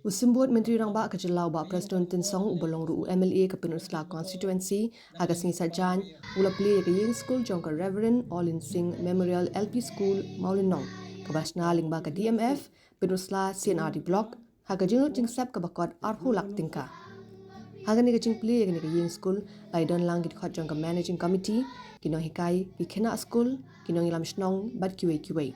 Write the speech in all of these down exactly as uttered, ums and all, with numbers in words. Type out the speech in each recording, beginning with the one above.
U Symbud Myntri Rangbah ka Jylla u Bah Prestone Tynsong uba long ruh u M L A ka Pynursla Constituency ha ka sngi Saitjaiñ u la plie ïa ka ïing skul jong ka Reverend Olin Singh Memorial L P School Mawlynnong kaba shna lyngba ka D M F Pynursla C and R D Block ha ka jinglut jingsep kaba kot arphew lak tyngka. Ha kane ka jingplie ïa kane ka ïing skul la ïadon lang ki dkhot jong ka Managing Committee, ki nonghikai, ki khynnah skul, ki nongïalam shnong bad kiwei kiwei.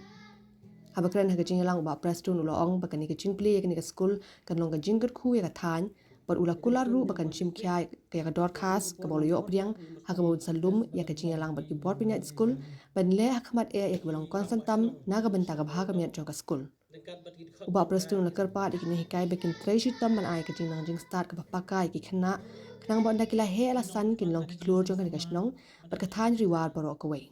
Haba kren ha ka jingïalang u Bah Prestone u la ong ba kane ka jingplie ïa kane ka skul kan long ka jingkyrkhu ïa ka thaiñ bad u la kular ruh ba kan shim khia ïa ka dorkhas kaba u la ïoh pdiang ha kaba un sa lum ïa ka jingïalang bad ki bor pynïaid skul ban leh ha khmat eh ïa kaba long kongsan tam na ka bynta ka bha ka miat jong ka skul. U Bah Prestone u la kyrpad ïa ki nonghikai ba kin trei shitom ban ai ka jingnang jingstad kaba paka ïa ki khynnah khnang ba ynda ki la heh la san kin long ki khlur jong kane ka shnong bad ka thaiñ Ri War baroh kawei.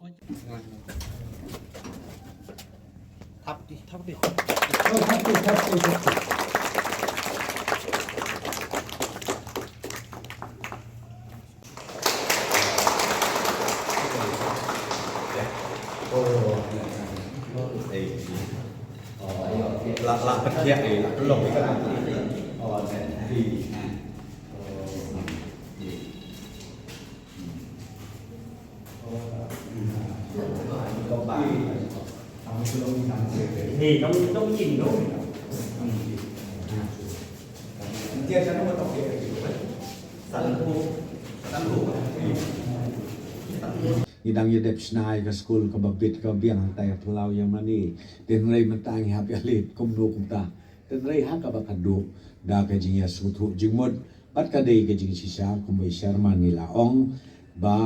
Ngi dang ïa dep shna ïa ka skul kaba bit kaba biang hangtai ha Palau ïa mane. Te hynrei mynta ngi hap ïa leit kumno kumta. Te hynrei ha kaba ka duk da ka jingïasngewthuh jingmut bad ka dei ka jingshisha kumba i chairman i la ong ba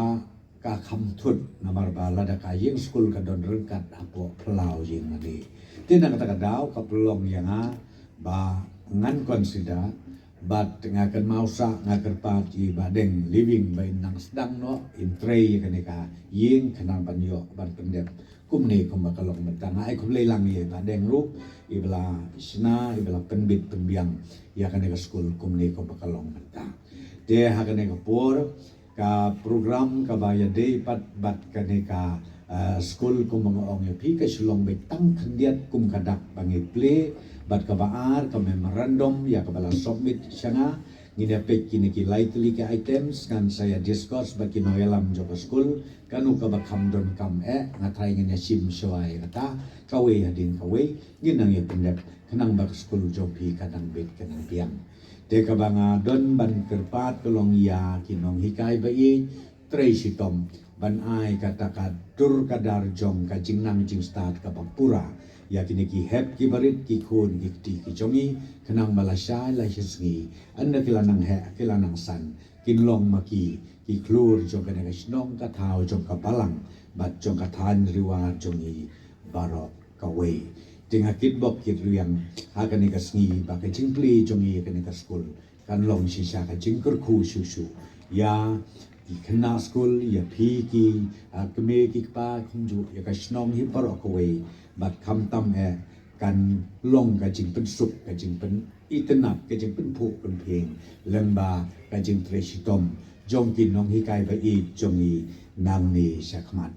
ka kham thut namar ba lada ka ïing skul ka don ryngkat hapoh phyllaw ïing mane. Te na kata ka daw ka pynlong ïa nga ba ngan consider bad nga kynmaw sa nga kyrpad ïa i Bah Deng Living ba in nang sdang noh in trei ïa kane ka ïing khnang ban ïoh ban pyndep kumne kumba ka long mynta. Nga ai khublei lang ïa i Bah Deng ruh iba la shna iba la pynbit pynbiang ïa kane ka skul kumne kumba ka long mynta. Te ha kane ka por ka program kaba ïadei pat bad kane ka, eh, skul kumba nga ong ïa phi ka shu long beit tang khyndiat kum ka dak ba ngi plie bad kaba ar ka memorandum ïa kaba la submit sha nga. Ngin ïa peit kine ki lai tylli ki items ngan sa ïa discuss bad ki nongïalam jong ka skul kano kaba kham donkam eh nga trai ngin ïa shim shuwa ïa kata kawei hadien kawei ngin nang ïa pyndep khnang ba ka skul jong phi ka nang beit ka nang biang. Te kaba nga don ban kyrpad ka long ïa ki nonghikai ba ïeit trei shitom ban ai kata ka dur ka dar jong ka jingnang jingstad kaba pura ïa kine ki hep ki barit ki khun ki kti ki jong ngi khnang ba lashai lashisngi ynda ki la nang heh ki la nang san kin long ma ki ki khlur jong kane ka shnong ka thaw jong ka balang bad jong ka thaiñ Ri War jong ngi baroh kawei. Te nga kitbok kitrwiang ha kane ka sngi ba ka jingplie jong ngi ha kane ka skul kan long shisha ka jingkyrkhu shuh shuh ïa ki khynnah skul ïa phi ki, ah, kmie ki kpa kumjuh ïa ka shnong hi baroh kawei bad khamtam eh kan long ka jingpynsuk ka jingpynitynnad ka jingpynphuh pynphieng lyngba ka jingtrei shitom jong ki nonghikai ba ïeit jong ngi nangne shakhmat.